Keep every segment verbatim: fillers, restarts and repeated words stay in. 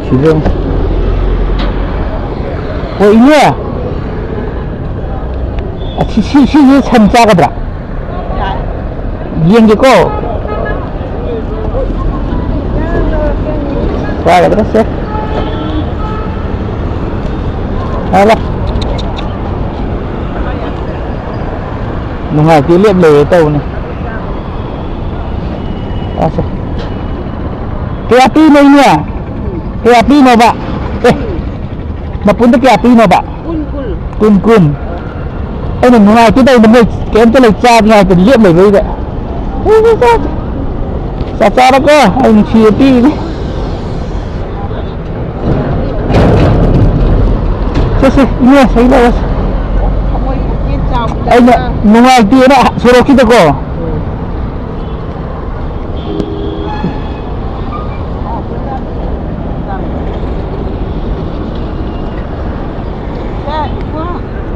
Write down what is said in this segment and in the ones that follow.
ꯁꯤꯗ ꯌꯦꯡꯉꯨ꯫ ꯍꯣꯏ, ꯏꯅꯦ꯫ ꯑꯁꯤ, ꯁꯤ, ꯁꯤꯁꯦ ꯁꯟ ꯆꯥꯒꯗ꯭ꯔꯥ? ꯌꯦꯡꯒꯦꯀꯣ꯫ ꯆꯥꯒꯗ꯭ꯔꯥ ꯁꯦ? ꯍꯥꯏꯕ꯫ ꯅꯨꯡꯉꯥꯏꯇꯦ, ꯂꯦꯞ ꯂꯩꯔꯦ ꯇꯧꯕꯅꯦ꯫ ꯑꯁ꯫ ꯀꯌꯥ ꯄꯤꯅꯣ, ꯏꯅꯦ? ꯀꯌꯥ ꯄꯤꯅꯣꯕ? ꯑꯦ, ꯃꯄꯨꯟꯗ ꯀꯌꯥ ꯄꯤꯅꯣꯕ? ꯀꯨꯟ, ꯀꯨꯟ꯫ ꯀꯨꯟ, ꯀꯨꯟ꯫ ꯑꯩꯅ ꯅꯨꯡꯉꯥꯏꯇꯦ ꯇꯧꯕ, ꯃꯣꯏ ꯀꯩꯝꯇ ꯂꯩ, ꯆꯥꯗꯤ ꯉꯥꯏꯇ ꯂꯦꯞ ꯂꯩꯕꯩꯗ꯫ ꯆꯥ ꯆꯥꯔꯣꯀꯣ, ꯑꯩ ꯅꯨꯡꯁꯤꯌꯦ ꯄꯤꯔꯤꯅꯤ꯫ ꯁꯦ, ꯁꯦ, ꯏꯅꯦ, ꯁꯩ ꯂꯧꯔꯁꯤ꯫ ꯑꯩꯅ ꯅꯨꯡꯉꯥꯏꯇꯦꯅ ꯁꯣꯔꯣꯛꯀꯤꯗꯀꯣ꯫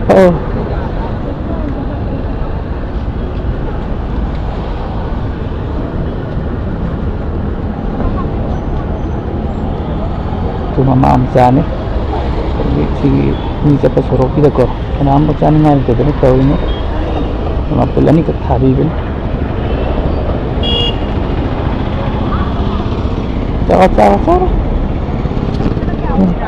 ꯑꯧ꯫ ꯁꯤ ꯃꯃꯥ ꯃꯆꯥꯅꯤ꯫ ꯍꯧꯖꯤꯛ ꯁꯤꯒꯤ ꯃꯤ ꯆꯠꯄ ꯁꯣꯔꯣꯛꯁꯤꯗꯀꯣ, ꯀꯅꯥꯝ ꯆꯥꯅꯤꯡꯉꯥꯏ ꯂꯩꯇꯗꯅ ꯇꯧꯔꯤꯅꯤ꯫ ꯃꯄꯨꯟ ꯑꯅꯤꯈꯛ ꯊꯥꯕꯤꯕꯅꯤ꯫ ꯆꯥꯔꯣ, ꯆꯥꯔꯣ, ꯆꯥꯔꯣ꯫ ꯎꯝ꯫